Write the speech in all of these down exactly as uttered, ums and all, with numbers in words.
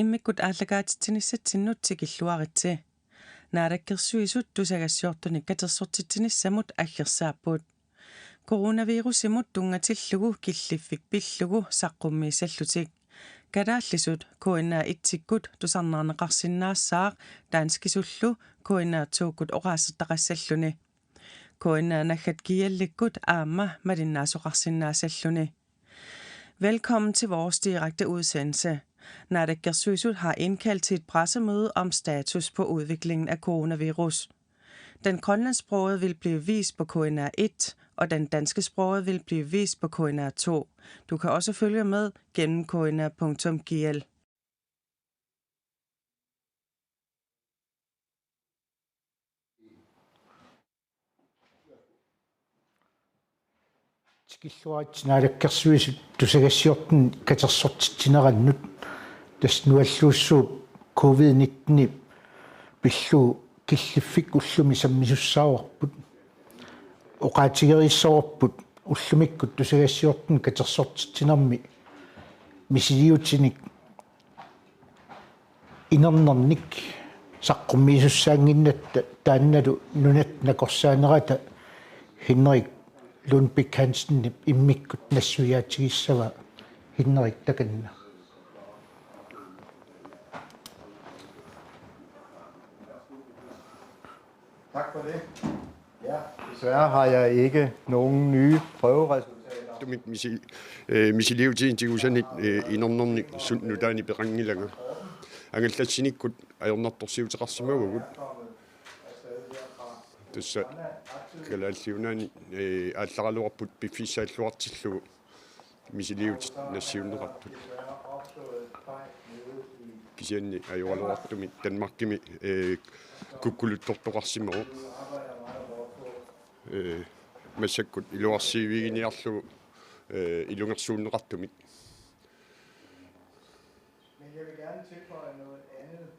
Immikkut aallakaatitsinissatsinnut tikilluaritsi. Naalakkersuisut tusagassiortunik katersortitsinissamut aggersaapput. Coronavirusimut tunngatillugu killiffik pillugu saqqummiissallutik. Kalaallisut K N R et-ikkut tusarnaarneqarsinnaassaaq danskisullu K N R to-kkut oqaasertaqassalluni. K N R naggat gl-ikkut aamma malinnaasoqarsinnaassalluni. Velkommen til vores direkte udsendelse. Naalakkersuisut har indkaldt til et pressemøde om status på udviklingen af coronavirus. Den grønlandsksprogede vil blive vist på K N R et, og den dansksprogede vil blive vist på K N R to. Du kan også følge med gennem K N R punktum G L. Tikilluaritsi Naalakkersuisut tusagassiortunik katersortitsinerannut. Tassa nualluussuup covid nitten pillugu killiffik ullumi sammisussaavarput. Oqaatigereersaarput ullumikkut tusagassiortunik katersortitsinermi misiliutinik inernernik saqqummiisussaannginnatta, taannalu nunatta nakorsaanerata Henrik Lundbæk Hansenip immikkut nassuiaatigissavaa. Henrik, takanna. Tak for det. Ja, desværre har jeg ikke nogen nye prøveresultater. Tumik misi-, eh, misiliutinik tigusanik, eh, inernernik suli nutaanik peqanngilanga. Angallassinikkut ajornartorsiuteqarsimavagut. Tassa Kalaallit Nunaanni, eh, aallaraluarput piffissaalluartillugu misiliutit nassiunneqartut. Kisianni ajoraluartumik Danmarkimi, eh, kukkuluttortoqarsimavoq. Eh, massakkut iluarsiiviginiarlugu, eh, ilungersuunneqartumik.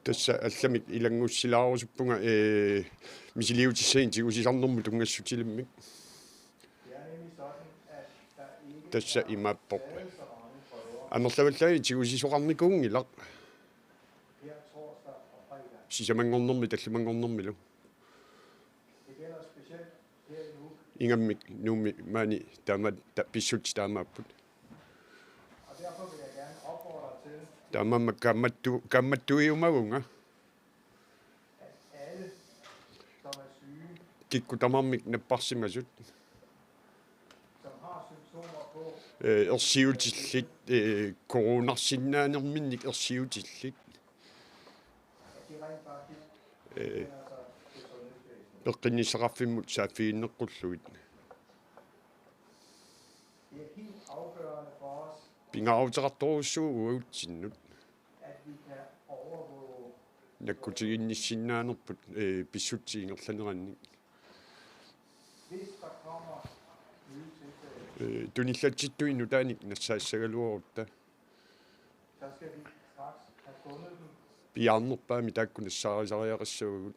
Tassa allamik ilanngussilaarusuppunga, eh, misiliutissanik tigusisarnermut tunngassutilimmik. Tassa imaappoq. Amerlavallaani tigusisoqarnikuunngilaq. Sisamanngornermi tallimanngornermilu. Ingammik Nuummi maani taama ta-, pissutsit taamaapput. Taamaammat kaammattu-, kaammattuiumavunga. Kikkut tamarmik napparsimasut. Eh, ersiutillit, eh, coronarsinnaanerminnik ersiutillit. Eh, peqqinnissaqarfimmut saaffiginneqqullugit. Pingaaruteqartorujussuuvoq uagutsinnut. Nakkutiginnissinnaanerput, eh, pissutsit ingerlanerannik. Eh, tunillatsittuinnut taanik nassaassagaluarutta. Piaarnerpaamik taakku nassaarisariaqassavagut.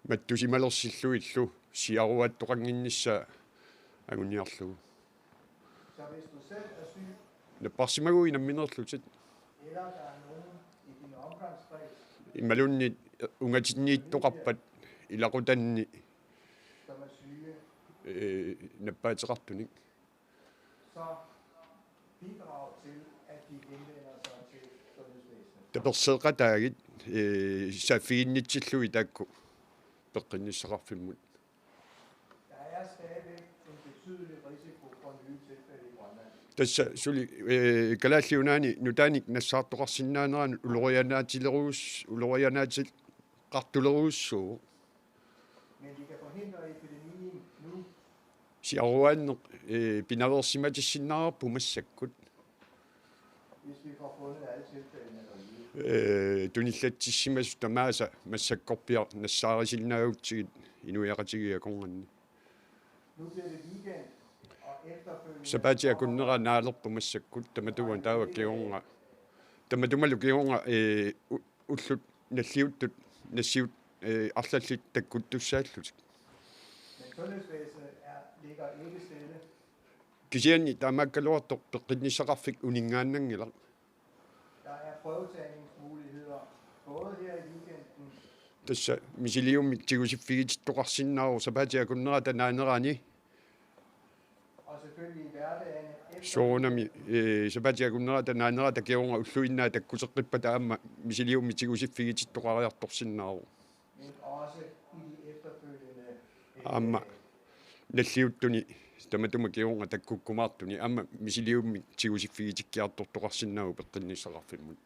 Mattusimalersillutillu siaruaattoqannginnissaa anguniarlugu. Napparsimaguit nammineerlutit. Imaluunniit ungatinniittoqarpat ilaqutanni, eh, nappaateqartunik. Taperseeqataagit, eh, saaffiginnitsillugit taakku peqqinnissaqarfimmut. Tassa suli, eh, Kalaallit Nunaanni nutaanik nassaartoqarsinnaaneranut ulorianaatilerujus-, ulorianaatileqartulerujussuuvoq. Siaruaanneq, eh, pinaveersimatissinnaavarput massakkut. Eh, tunillatsissimasut tamaasa massakkorpiaq nassaarisinnaagutsigit inuiaqatigiit akornanni. Sapaatip akunnera naalerpoq massakkut, tamatuma taava kingorna. Tamatumalu kingorna, eh, u-, ullut nalliuttut nassiut, eh, arlallit takkuttussaallutik. Kisianni taamaakkaluartoq peqqinnissaqarfik uninngaannanngilaq. Der er prøvetagningsmuligheder, både her i weekenden. Tassa misiliummik tigusiffigiitittoqarsinnaavoq sapaatip akunnerata naanerani. Og selvfølgelig i hverdagene efter. Soorunami, eh, sapaatip akunnerata naanerata kingorna ulluinnaa takkuteqqippata aamma misiliummik tigusiffigiitittoqariartorsinnaavoq. Men også i de efterfølgende. Aamma nalliuttuni tamatuma kingorna takkukkumaartuni aamma misiliummik tigusiffigitikkiartortoqarsinnaavoq peqqinnissaqarfimmut.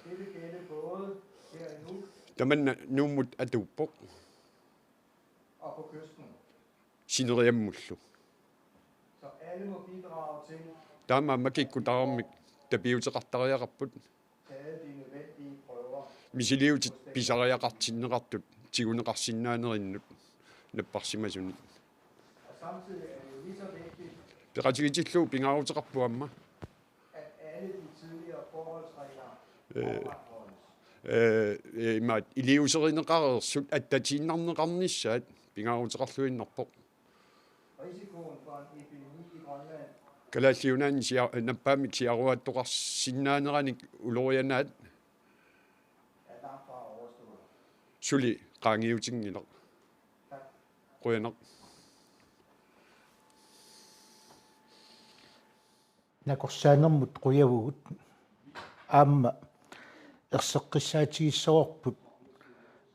Det vil gælde både her i Nuuk. Tamanna Nuummut atuuppoq. Og på kysten. Sineriammullu. Så alle må bidrage til. Taama makikkut tamarmik tapiuteqartariaqarput. Taget de nødvendige prøver. Misiliutit pisariaqartinneqartut tiguneqarsinnaanerinnut napparsimasuni. Og samtidig er det jo lige så vigtigt, Peqatigitillugu pingaaruteqarpoq aamma. At alle de tidligere forholdsregler Øh. opretholdes. Eh, eh, imaat iliuuserineqareersut attatiinnarneqarnissaat pingaaruteqarluinnarpoq. Risikoen for en epidemi i Grønland. Kalaallit Nunaanni sia-, nappaammik siaruaattoqarsinnaaneranik ulorianaat Er langt fra overstået. Suli qaangiutinngilaq. Qujanaq. Nakorsaanermut qujavugut. Aamma erseqqissaatigissavarput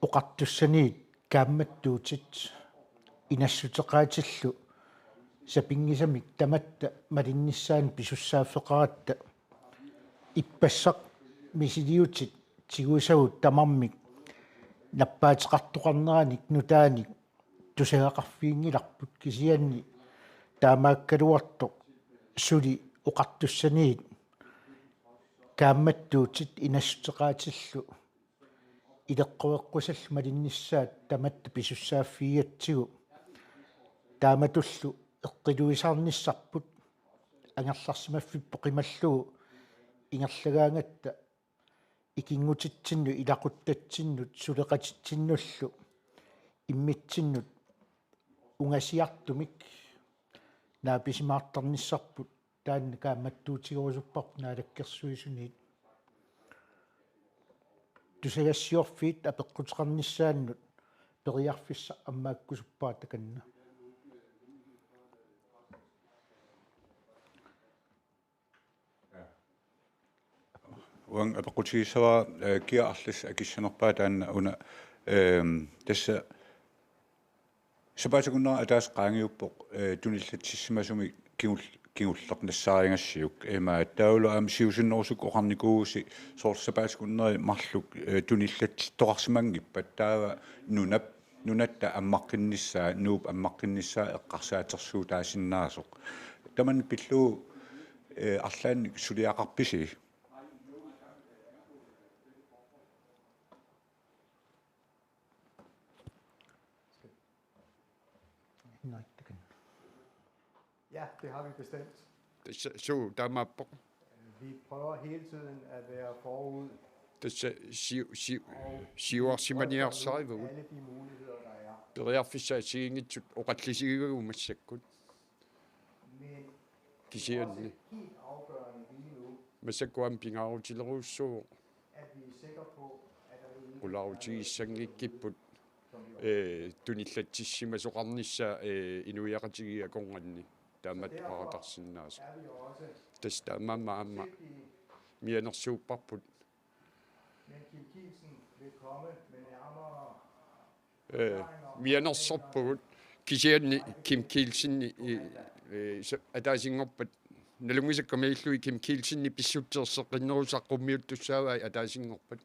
oqartussaniit kaammattuutit inassuteqaatillu sapinngisamik tamatta malinnissaanut pisussaaffeqaratta ippassaq misiliutit tigusagut tamarmik nappaateqartoqarneranik nutaanik tusagaqarfiginngilarput kisianni taamaakkaluartoq suli oqartussaniit kaammattuutit inassuteqaatillu ileqqoreqqusallu malinnissaat tamatta pisussaaffigigatsigu taamatullu eqqiluisaarnissarput angerlarsimaffipput qimallugu ingerlagaangatta ikinngutitsinnut ilaquttatsinnut suleqatitsinnullu immitsinnut ungasiartumik naapisimaartarnissarput taanna kaammattuutigerusupparput Naalakkersuisuniit. Tusagassiorfiit apeqquteqarnissaannut periarfissaq ammaakkusuppara takanna. Uanga apeqqutigissavara, eh, kia arlaat akissanerpaa taanna una, ehm, tassa sapaatip akunnera ataaseq qaangiuppoq, eh, tunillatsissimasumik kingul-, kingulleq nassaarigassiuk. Ima taavalu aamma siusinnerusukkut oqarnikuuvusi soorlu sapaatip akunneri marluk, eh, tunillatsittoqarsimanngippat taava nunap nunatta ammaqqinnissaa, Nuup ammaqqinnissaa eqqarsaatersuutaasinnaasoq. Tamanna pillugu, eh, arlaannik suliaqarpisi? Innarittakun. Ja, det har vi bestemt. Tassa suu taamaappoq. Vi prøver hele tiden at være forud Tassa siu-, siu-, og siuarsimaniarsarivagut. alle de muligheder, der er. Periarfissaq assigiinngitsut oqallisigivagut massakkut. Men Kisianni også helt afgørende lige nu, massakkut aamma pingaarutilerujussuuvoq. at vi er sikre på, at der ikke Qularutigissanngikkippat, eh, tunillatsissimasoqarnissaa, eh, inuiaqatigiit akornanni taamaat peqartarsinnaasoq. Er vi også Tassa taamaammat aamma forsigtige, mianersuupparput. Men Kim Kielsen vil komme med nærmere Eh, mianersorpugut kisianni Kim Kielsen, eh, eh, sa-, ataasinngorpat nalunngisakka malillugit Kim Kielsen pissutsit erseqqinnerusut saqqummiuttussaavai ataasinngorpat.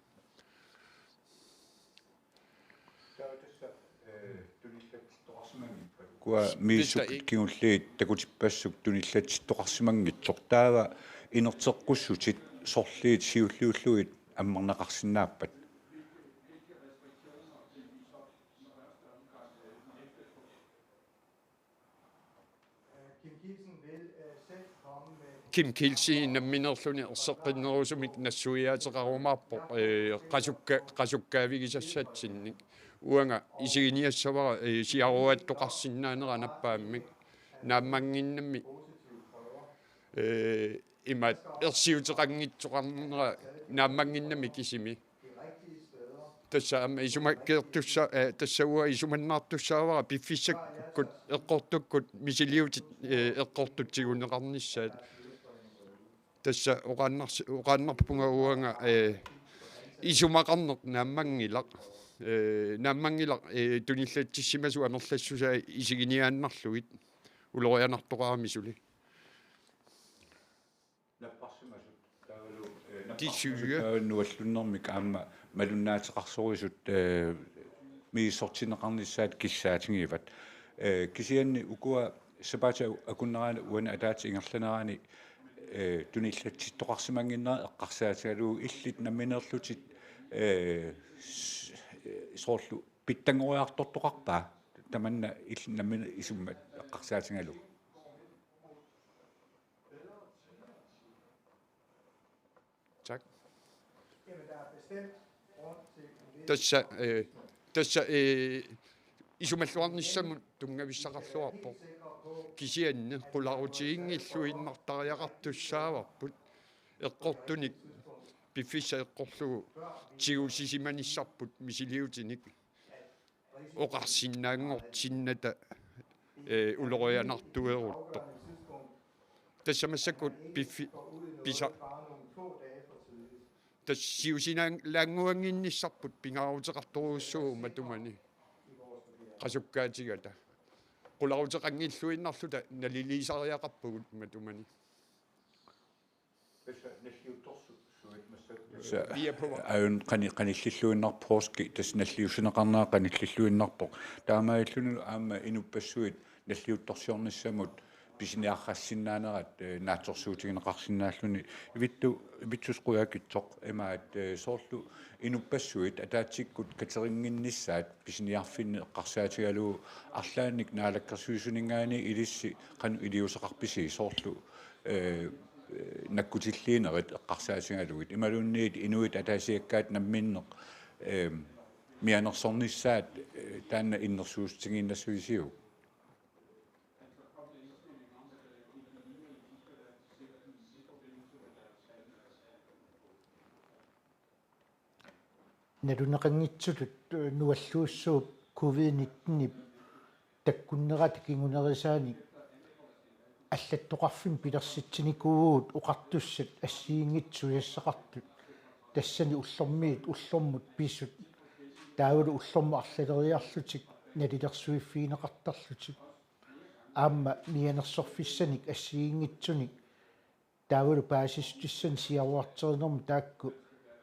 Kua miissukkut kingulliit takutippassuk tunillatsittoqarsimanngitsoq taava inerteqqussutit sorliit siulliullugit ammarneqarsinnaappat? Kim Kielsen vil øh, selv komme med Kim Kielsen nammineerluni erseqqinnerusumik nassuiaateqarumaarpoq, eh, qasukka-, qasukkaavigisassatsinnik. Uanga isiginiassavara, eh, siaruaattoqarsinnaanera nappaammik. Naammannginnami Ee, imaat ersiuteqanngitsoqarnera naammannginnami kisimi. Tassa aamma isumakkeertussa-, ee, tassa uanga isumannaartussaavara piffissakkut eqqortukkut misiliutit, ee, eqqortut tiguneqarnissaat. Tassa oqaannars-, oqaannarpunga uanga, ee, isumaqarneq naammanngilaq. Ee, naammanngilaq, ee, tunillatsissimasut amerlassusaat isiginiaannarlugit ulorianartoqarami suli. Napparsimasut taavalu, eh, napparsimasut Tissuja. Taavalu nuallunnermik aamma malunnaateqarsorisut, eh, misissortinneqarnissaat kissaatigivat. Eh, kisianni ukua sapaatip akunnerani uani ataatsip ingerlanerani, eh, tunillatsittoqarsimannginnera eqqarsaatigalugu illit nammineerlutit, eh, s-, eh, soorlu pitsanngoriartortoqarpa tamanna illit nammineq isummat eqqarsaatigalugu. Tak. Tassa, eh, tassa, eh, isumalluarnissamut tunngavissaqarluarpoq. Kisianni qularutiginngilluinnartariaqartussaavarput. Eqqortunik piffissaq eqqorlugu tigusisimanissarput misiliutinik oqarsinnaanngortinnata, eh, ulorianartueruttoq. Tassa massakkut piffi-, pisa-, tassa siusinaannguannginnissarput pingaaruteqartorujussuuvoq matumani. Qasukkaatigata. Qularuteqanngilluinnarluta naliliisariaqarpugut matumani. Tassa nalliuttorsuit massakkut. Tassa Pia Puma. Aajuna qani-, qanillilluinnarpoq, poorski tassa nalliussineqarnera qanillilluinnarpoq. Taamaalillunilu aamma inuppassuit nalliuttorsiornissamut pisiniarfissinnaanerat, eh, naatsorsuutigineqarsinnaalluni ivittu-, ivitsoq qujakitsoq imaat, eh, soorlu inuppassuit ataatsikkut katerinnginnissaat pisiniarfinni eqqarsaatigalugu arlaannik naalakkersuisuninngaanniit ilissi qanoq iliuuseqarpisi soorlu, eh, eh, nakkutilliinerit eqqarsaatigalugit imaluunniit inuit ataasiakkaat namminneq, eh, mianersornissaat, eh, taanna innersuussutigiinnassavisiuk? Naluneqanngitsutut, eh, nualluussuup covid nitten-ip takkunnerata kingunerisaanik allattoqarfimmi pilersitsinikuuvugut oqartussat assigiinngitsut susassaqartut. Tassani ullormiit ullormut pisut taavalu ullormut arlaleriarlutik nalilersuiffigineqartarlutik. Aamma mianersorfissanik assigiinngitsunik taavalu paasissutissanik siaruarterinermut taakku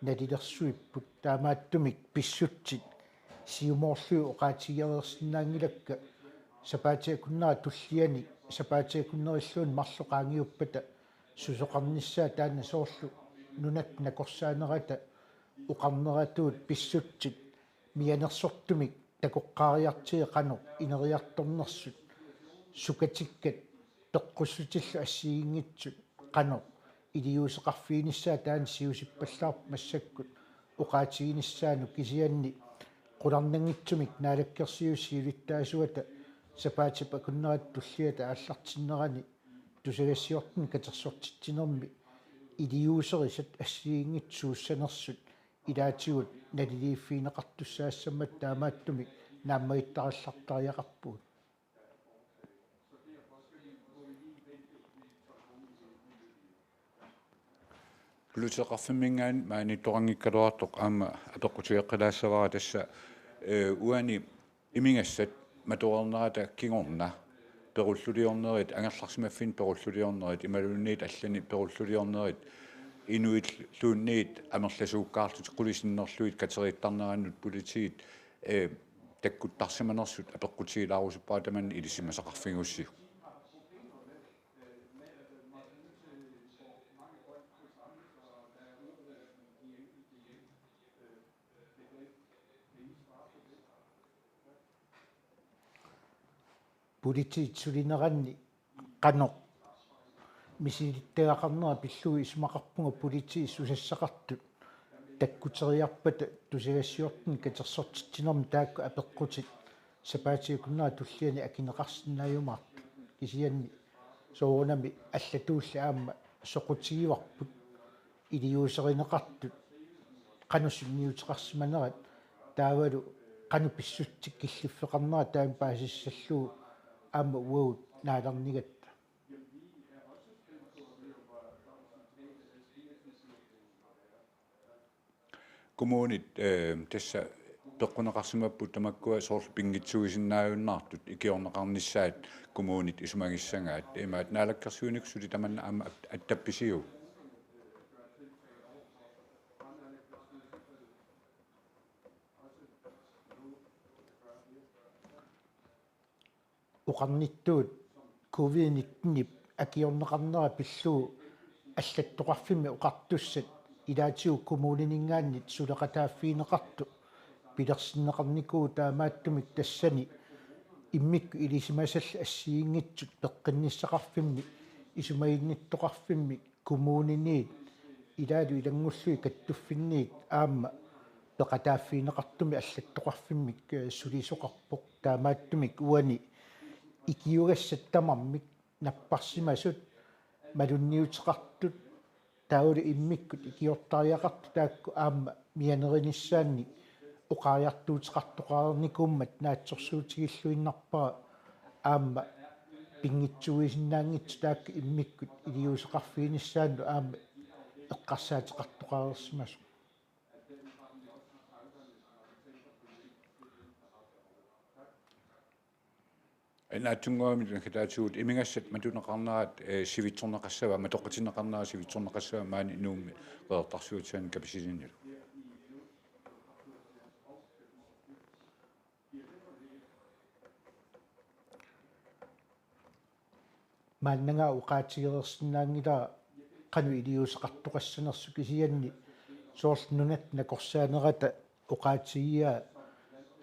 nalilersuipput, taamaattumik pissutsit siumoorlugit oqaatigereersinnaanngilakka sapaatip akunnera tulliani, sapaatip akunnerilluunniit marluk qaangiuppata susoqarnissaa taanna soorlu nunatta nakorsaanerata oqarneratut pissutsit mianersortumik takoqqaariartigit qanoq ineriartornersut sukatikkat peqqussutillu assigiinngitsut qanoq iliuuseqarfiginissaat taanna siusippallaarpoq massakkut oqaatiginissaanut kisianni qularnanngitsumik naalakkersuisut siulittaasuata sapaatip akunnerata tulliata aallartinnerani tusagassiortunik katersortitsinermi iliuuserisat assigiinngitsut suussanersut ilaatigut naliliiffigineqartussaassammat taamaattumik naammagittarillartariaqarpugut. Politeeqarfimminngaanniit maaniittoqanngikkaluartoq aamma apeqqutigeqqilaassavara tassa, eh, uani imigassat matoreernerata kingorna perulluliornerit, angerlarsimaffinni perulluliornerit, imaluunniit allani perulluliornerit, inuilluunniit amerlasuukkaarlutik qulit sinnerlugit kateriittarnerannut politiit, eh, takkuttarsimanersut apeqqutigilaarusuppara tamanna ilisimasaqarfigigussiuk. Politiit sulineranni qanoq misilittagaqarnera pillugu isumaqarpunga politiit susassaqartut takkuteriarpata tusagassiortunik katersortitsinermi taakku apeqqutit sapaatip akunnera tulliani akineqarsinnaajumaartut. Kisianni Soorunami allatuulli aamma soqutigivarput iliuuserineqartut qanoq sunniuteqarsimanerat taavalu qanoq pissutsit killiffeqarnerat taanna paasissallugu aamma uagut naalernigatta. Kommunit, eh, tassa peqquneqarsimapput tamakkua soorlu pinngitsuuisinnaajunnaartut ikiorneqarnissaat kommunit isumagissagaat. Imaat naalakkersuinikkut suli tamanna aamma at-, attappisiuk? Oqarnittut covid nitten-ip akiorneqarnera pillugu allattoqarfimmi oqartussat ilaatigut kommunininngaanniit suleqataaffigineqartoq pilersinneqarnikuuvoq, taamaattumik tassani immikkut ilisimasallit assigiinngitsut peqqinnissaqarfimmi isumaginnittoqarfimmi kommuniniit ilaalu ilanngullugit kattuffinniit aamma peqataaffigineqartumik allattoqarfimmik, eh, sulisoqarpoq. Taamaattumik uani ikiugassat tamarmik napparsimasut malunniuteqartut taavalu immikkut ikiortariaqartut taakku aamma mianerinissaannik oqariartuuteqartoqarnikuummat naatsorsuutigilluinnarpara aamma pinngitsuuisinnaanngitsut taakku immikkut iliuuseqarfiginissaannut aamma eqqarsaateqartoqareersimasoq. Naatsunnguamik naggataatigut imigassat matuneqarnerat, eh, sivitsorneqassava, matoqatinneqarnerat sivitsorneqassava maani Nuummi Qeqertarsuatsiaani Kapisilinilu. Maannagaa oqaatigereersinnaanngilara qanoq iliuuseqartoqassanersoq, kisianni soorlu nunatta nakorsaanerata oqaatigigaa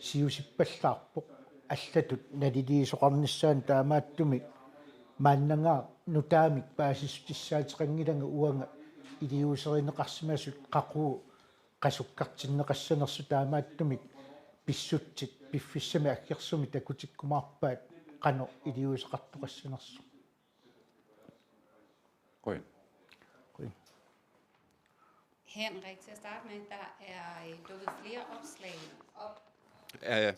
siusippallaarpoq allatut naliliisoqarnissaanut, taamaattumik maannagaa nutaamik paasissutissaateqanngilanga uanga iliuuserineqarsimasut qaqugu qasukkartinneqassanersoq, taamaattumik pissutsit piffissami aggersumi takutikkumaarpaat qanoq iliuuseqartoqassanersoq. Qujan. Qujan. Henrik, til at starte med, der er, øh, dukket flere opslag op. Ja, ja.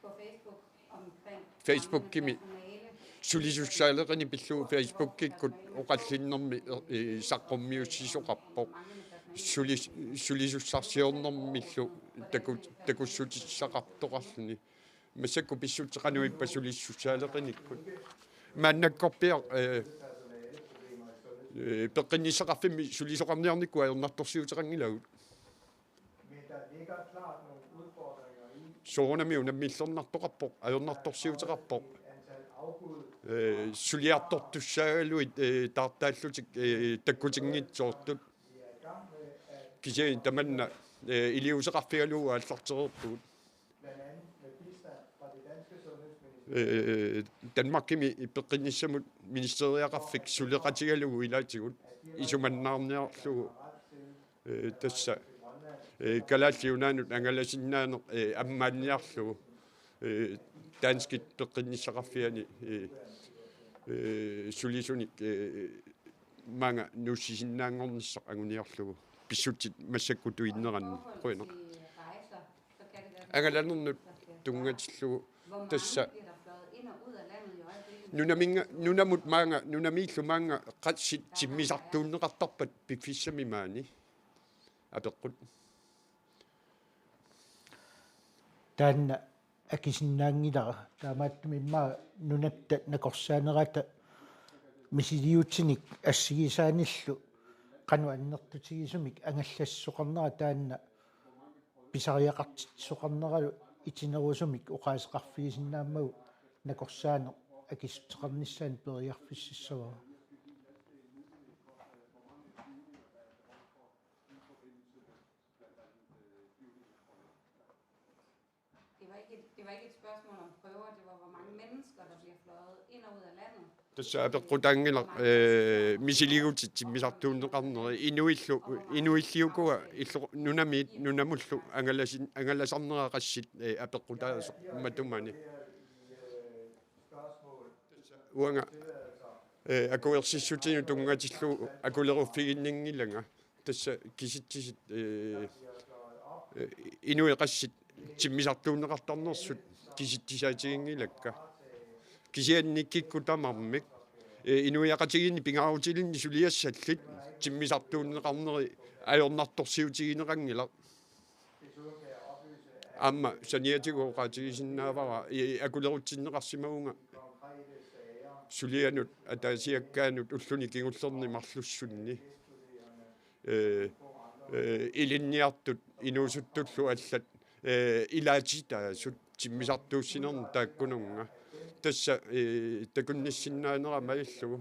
På Facebook omkring Facebookimi personale. Sulisussaaleqineq pillugu Facebookikkut oqallinnermi, eh, saqqummiussisoqarpoq. Sulis-, sulisussarsiornermillu taku-, takussutissaqartoqarluni. Massakkut pissutsit qanoq ippa sulisussaaleqinikkut? Maannakkorpiaq, eh, eh, peqqinnissaqarfimmi sulisoqarniarnikkut ajornartorsiuteqanngilagut. Soorunami unammillernartoqarpoq, ajornartorsiuteqarpoq. Eh, suliartortussaagaluit, eh, taartaallutik, eh, takkutinngitsoortut. Kisianni tamanna, eh, iliuuseqarfigalugu aallartereerpugut. Eh, Danmarkimi peqqinnissamut ministeriaqarfik suleqatigalugu ilaatigut isumannaarniarlugu, eh, tassa, eh, Kalaallit Nunaannut angalasinnaaneq, eh, ammaanniarlugu, eh, danskit peqqinnissaqarfianni, eh, eh, sulisunik, eh, maanga nuussisinnaanngornissaq anguniarlugu pissutsit massakkut tuinneranni. Qujanaq. Angalanernut tunngatillugu tassa nunaminnga-, nunamut maanga, nunamiillu maanga qassit timmisartuunneqartarpat piffissami maani? Apeqqut. Taanna akisinnaanngilara. Taamaattumik immaqa nunatta nakorsaanerata misiliutinik assigisaanillu qanoq annertutigisumik angallassisoqarnera taanna pisariaqartitsisoqarneralu itinerusumik oqaaseqarfigisinnaammagu nakorsaaneq akissuteqarnissaanut periarfississavara. Det var ikke et, det var ikke et spørgsmål om prøver, det var, hvor mange mennesker, der bliver fløjet ind og ud af landet. Tassa apeqqutaanngilaq, eh, misiligutit timmisartuunneqarneri inuillu, inuilliukua illu-, nunamiit nunamullu angalasin-, angalasarnera qassit, eh, apeqqutaasoq matumani. Uanga, eh, akuersissutinut tunngatillugu akuleruffiginninngilanga. Tassa kisitsisit, eh, eh, inuit qassit timmisartuunneqartarnersut kisitsisaatiginngilakka. Kisianni kikkut tamarmik, eh, inuiaqatigiinni pingaarutilinnik suliassallit timmisartuunneqarneri ajornartorsiutigineqanngilaq. Aamma saniatigut oqaatigisinnaavara, i-, akulerutsinneqarsimavunga sulianut ataasiakkaanut ulluni kingullerni marlussunni. Eh, eh, ilinniartut inuusuttullu allat, eh, ilaatitaasut timmisartuussinermi taakkununnga. Tassa, eh, takunnissinnaanera malillugu.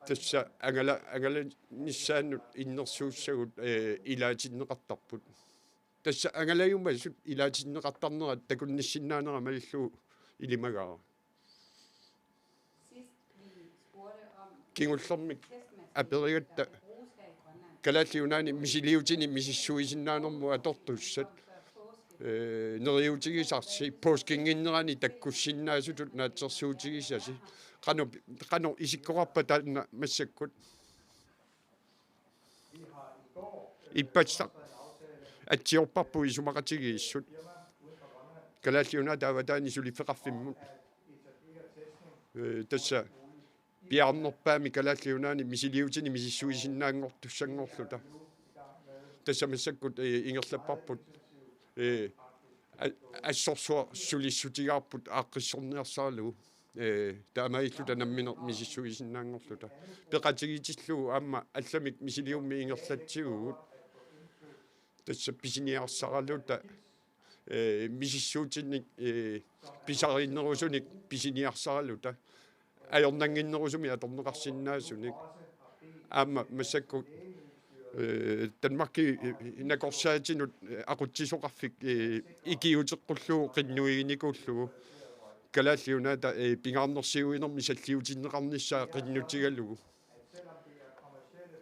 Tassa angala-, angalanissaannut innersuussagut, eh, ilaatinneqartarput. Tassa angalajumasut ilaatinneqartarnerat takunnissinnaanera malillugu ilimagaara. Kingullermik aperigatta Kalaallit Nunaanni misiliutini misissuisinnaanermut atortussat, eh, neriuutigisarsi, pooskinginnerani takkussinnaasutut naatsorsuutigisasi. Qanoq, qanoq isikkoqarpa taanna massakkut? Ippassaq atsiorparput isumaqatigiissut. Kalaallit Nunaata avataani suliffeqarfimmut. Eh, tassa piaarnerpaamik Kalaallit Nunaanni misiliutini misissuisinnaanngortussanngorluta. Tassa massakkut, eh, ingerlapparput, eh, a-, assorsuaq sulissutigaarput aaqqissorniarsaralugu. Eh, taamaalilluta nammineq misissuisinnaanngorluta. Peqatigitillugu aamma allamik misiliummik ingerlatsigugut. Tassa pisiniarsaraluta, eh, misissuutinik, eh, pisariinnerusunik pisiniarsaraluta. Ajornannginnerusumik atorneqarsinnaasunik. Aamma massakkut, eh, Danmarki, eh, nakorsaatinut, eh, aqutsisoqarfik, eh, ikiuteqqullugu qinnuiginikuullugu. Kalaallit Nunaata, eh, pingaarnersiuinermi salliutinneqarnissaa qinnutigalugu.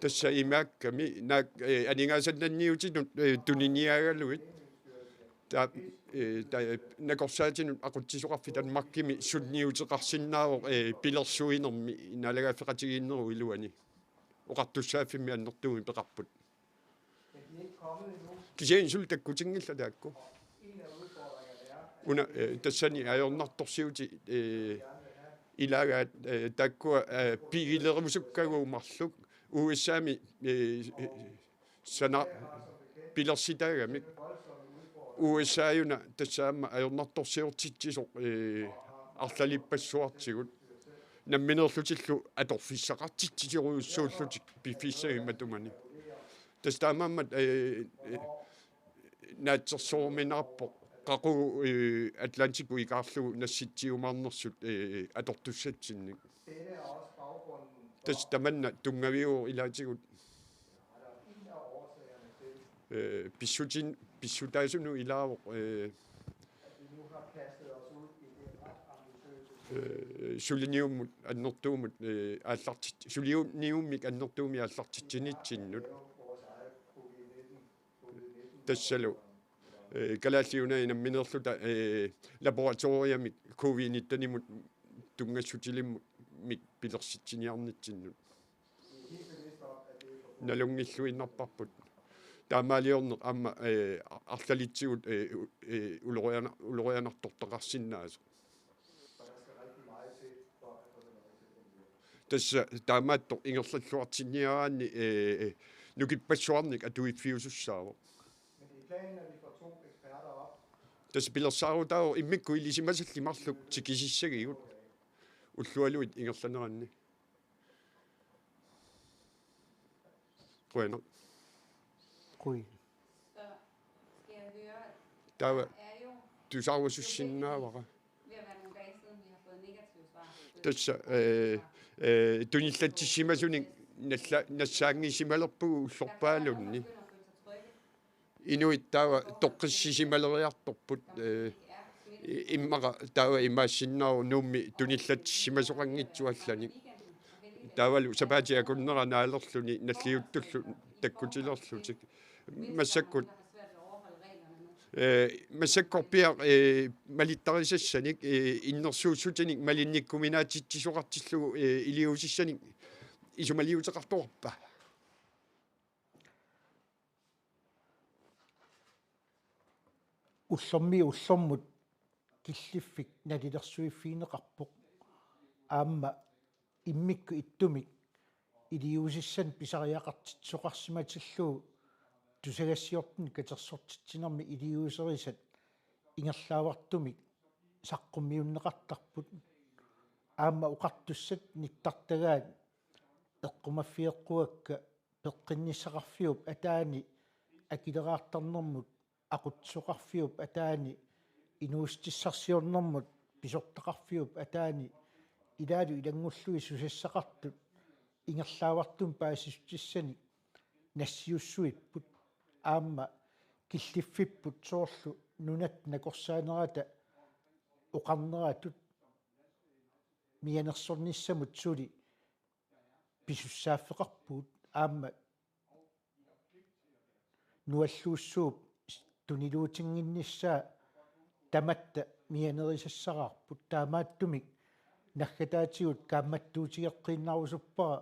Tassa imaakkami naak, eh, aningaasannanniutinut, eh, tuniniaagalugit. Ta-, eh, ta-, nakorsaatinut aqutsisoqarfik Danmarkimi sunniuteqarsinnaavoq, eh, pilersuinermi naalagaaffeqatigiinnerup iluani. Oqartussaaffimmi annertuumik peqarput. Kisianni suli takkutinngillat taakku. Una, eh, tassani ajornartorsiutit, eh, ilaagaat, eh, taakkua, eh, pigilerusukkagut marluk U S A-mi, eh, sana pilersitaagamik. U S A-una tassa aamma ajornartorsiortitsisoq, eh, arlalippassuartigut. Nammineerlutillu atorfissaqartitsisorujussuullutik piffissami matumani. Tassa taamaammat, eh, eh, naatsorsuuminaappoq qaqugu, eh, Atlantikkut ikaarlugu nassitsiumaarnersut, eh, atortussatsinnik. Tassa tamanna tunngaviuvoq ilaatigut. Eh, pissutin-, pissutaasunut ilaavoq, eh, eh, suliniummut annertuumut, eh, aallartit-, suliniummik annertuumik aallartitsinitsinnut. Tassalu, eh, Kalaallit Nunaanni nammineerluta, eh, laboratoriamik covid nittenimut tunngassutilimmik pilersitsiniarnitsinnut. Nalunngilluinnarparput. Taamaaliorneq aamma, eh, arlalitsigut, eh, u-, eh, uloriana-, ulorianartortaqarsinnaasoq. Tassa taamaattoq ingerlalluartinniaraanni, eh, eh, nukippassuarnik atuiffiusussaavoq. Tassa pilersaarutaavoq immikkut ilisimasallit marluk tikisissagigut ullualuit ingerlaneranni. Qujanaq. Qujan. Taava tusaarusussinnaavara. Tassa, eh, eh, tunillatsissimasunik nalla-, nassaanngisimalerpugut ullorpaalunni. Inuit taava toqqissisimaleriartorput, eh, i-, immaqa taava imaassinnaavoq Nuummi tunillatsissimasoqanngitsoq allanik. Taavalu sapaatip akunnera naalerluni nalliuttullu takkutilerlutik. Massakkut, Eh, massakkorpiaq, eh, malittarisassanik, eh, innersuussutinik malinnikkuminaatitsisoqartillugu, eh, iliuusissanik isumaliuteqartoqarpa? Ullormiit ullormut killiffik nalilersuiffigineqarpoq. Aamma immikkut ittumik iliuusissanik pisariaqartitsisoqarsimatillugu tusagassiortunik katersortitsinermi iliuuserisat ingerlaavartumik saqqummiunneqartarput. Aamma oqartussat nittartagaat eqqumaffigeqquakka peqqinnissaqarfiup ataani akileraartarnermut, aqutsisoqarfiup ataani inuussutissarsiornermut, pisortaqarfiup ataani ilaalu ilanngullugit susassaqartut ingerlaavartumik paasissutissanik nassiussuipput. Aamma killiffipput soorlu nunatta nakorsaanerata oqarneratut mianersornissamut suli pisussaaffeqarpugut. Aamma nualluussuup tuniluutinnginnissaa tamatta mianerisassaraarput. Taamaattumik naggataatigut kaammattuutigeqqiinnarusuppara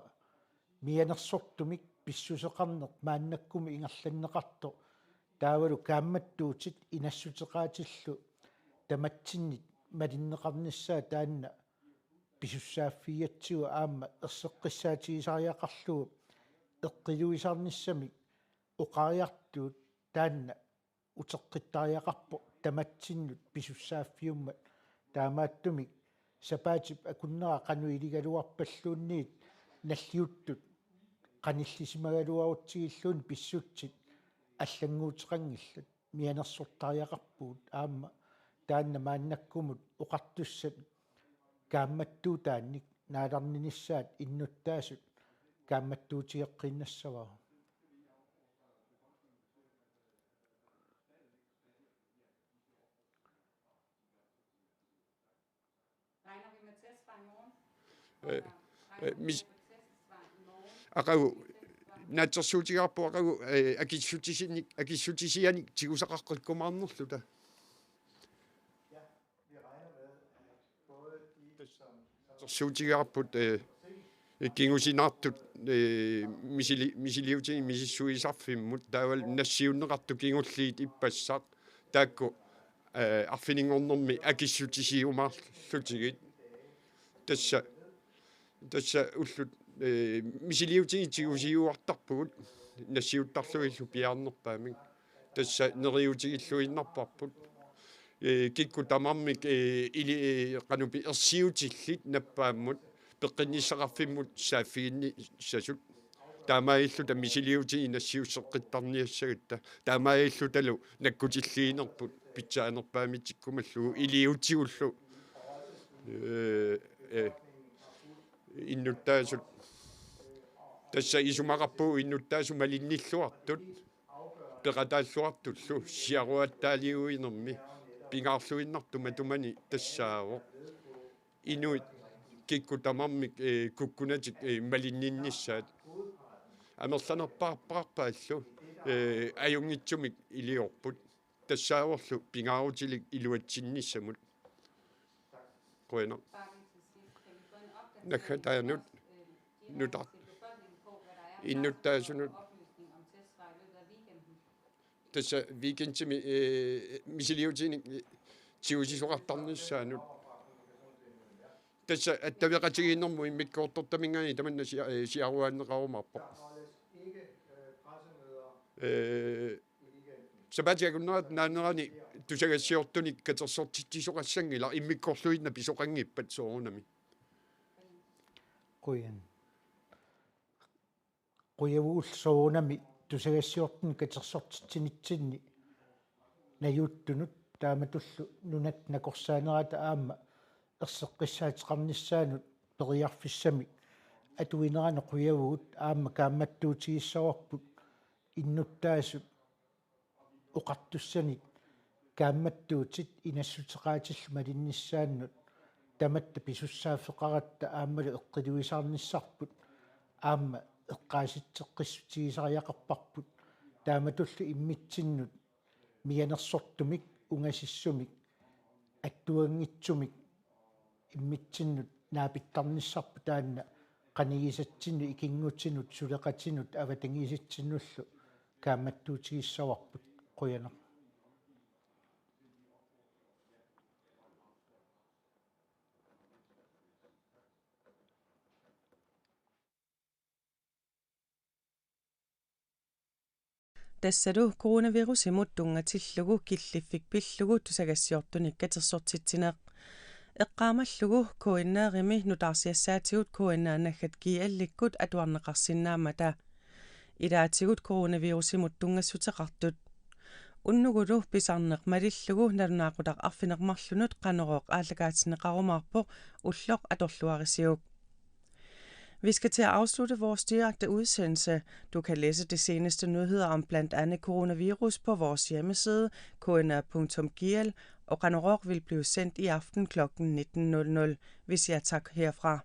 mianersortumik pissuseqarneq maannakkumut ingerlanneqartoq, taavalu kaammattuutit inassuteqaatillu tamatsinnit malinneqarnissaa taanna pisussaaffigigatsigu aamma erseqqissaatigisariaqarlugu eqqiluisarnissamik oqariartuut taanna uteqqittariaqarpoq tamatsinnut pisussaaffiummat. Taamaattumik sapaatip akunnera qanoq iligaluarpalluunniit nalliuttut qanillisimagaluarutsigilluunniit pissutsit allannguuteqanngillat, mianersortariaqarpugut. Aamma taanna maannakkumut oqartussat kaammattuutaannik naalarninissaat innuttaasut kaammattuutigeqqiinnassavara. Regner vi med tilsvarende i morgen? Øh, øh, mis-, aqagu, naatsorsuutigaarput aqagu, øh, akissutisinik, akissutisianik tigusaqaqqikkumaarnerluta. Naatsorsuutigaarput, øh, kingusinaartut, øh, misili-, misiliutigit misissuisarfimmut, taavalu nassiunneqartut kingulliit ippassaq, taakku, øh, arfininngornermi akissutisiumaarlutigit. Tassa, tassa ullut, øh, misiliutigit tigusiuartarpugut, nassiuttarlugillu piaarnerpaamik. Tassa neriuutigilluinnarparput. Øh, kikkut tamarmik, øh, ili-, øh, qanupi ersiutillit nappaammut, peqqinnissaqarfimmut saaffiginnissasut. Taamaalilluta misiliutigit nassiusseqqittarniassagatta. Taamaalillutalu nakkutilliinerput pitsaanerpaamitikkumallugu iliuutigullu. Øh, øh, innuttaasut. Tassa isumaqarpugut innuttaasut malinnilluartut. Peqataalluartullu siaruattaaliuinermi pingaarluinnartut matumani tassaavoq. Inuit kikkut tamarmik, øh, kukkunatik, øh, malinninnissaat. Amerlanerpaarpaarpaallu, øh, ajunngitsumik iliorput. Tassaavorlu pingaarutilik iluatsinnissamut. Qujanaq. Naggataanut, nutar-, innuttaasunut. Tassa weekendimi, øh, misiliutinik, øh, tigusisoqartarnissaanut. Tassa attaveqatigiinnermut immikkoortortaminngaanniit tamanna sia-, øh, siaruaanneqarumaarpoq. Øh, sapaatip akunnerata naanerani tusagassiortunik katersortitsisoqassanngilaq, immikkoorluinnaq pisoqanngippat soorunami. Qujan. Qujavugullu soorunami tusagassiortunik katersortitsinitsinni najuuttunut taamatullu nunatta nakorsaanerata aamma erseqqissaateqarnissaanut periarfissamik atuinerani qujavugut. Aamma kaammattuutigissavarput innuttaasut oqartussanit kaammattuutit inassuteqaatillu malinnissaannut tamatta pisussaaffeqaratta aammalu eqqiluisaarnissarput aamma eqqaasitseqqissutigisariaqarparput. Taamatullu immitsinnut mianersortumik, ungasissumik, attuanngitsumik immitsinnut naapittarnissarput taanna qanigisatsinnut, ikinngutinut, suleqatinut, avatangiisitsinnullu kaammattuutigissavarput. Qujanaq. Tassalu coronavirusimut tunngatillugu killiffik pillugu tusagassiortunik katersortitsineq. Eqqaamallugu K N R-imi nutaarsiassaatigut K N R naggat G L-ikkut atuarneqarsinnaammata. Ilaatigut coronavirusimut tunngassuteqartut. Unnugulu pisarneq malillugu nalunaaqutaq arfineq-marlunut Qanorooq aallakaatinneqarumaarpoq, ulloq atorluarisiuk. Vi skal til at afslutte vores direkte udsendelse. Du kan læse de seneste nyheder om blandt andet coronavirus på vores hjemmeside, K N R punktum G L, og Qanorooq vil blive sendt i aften klokken nitten nul nul. Vi siger tak herfra.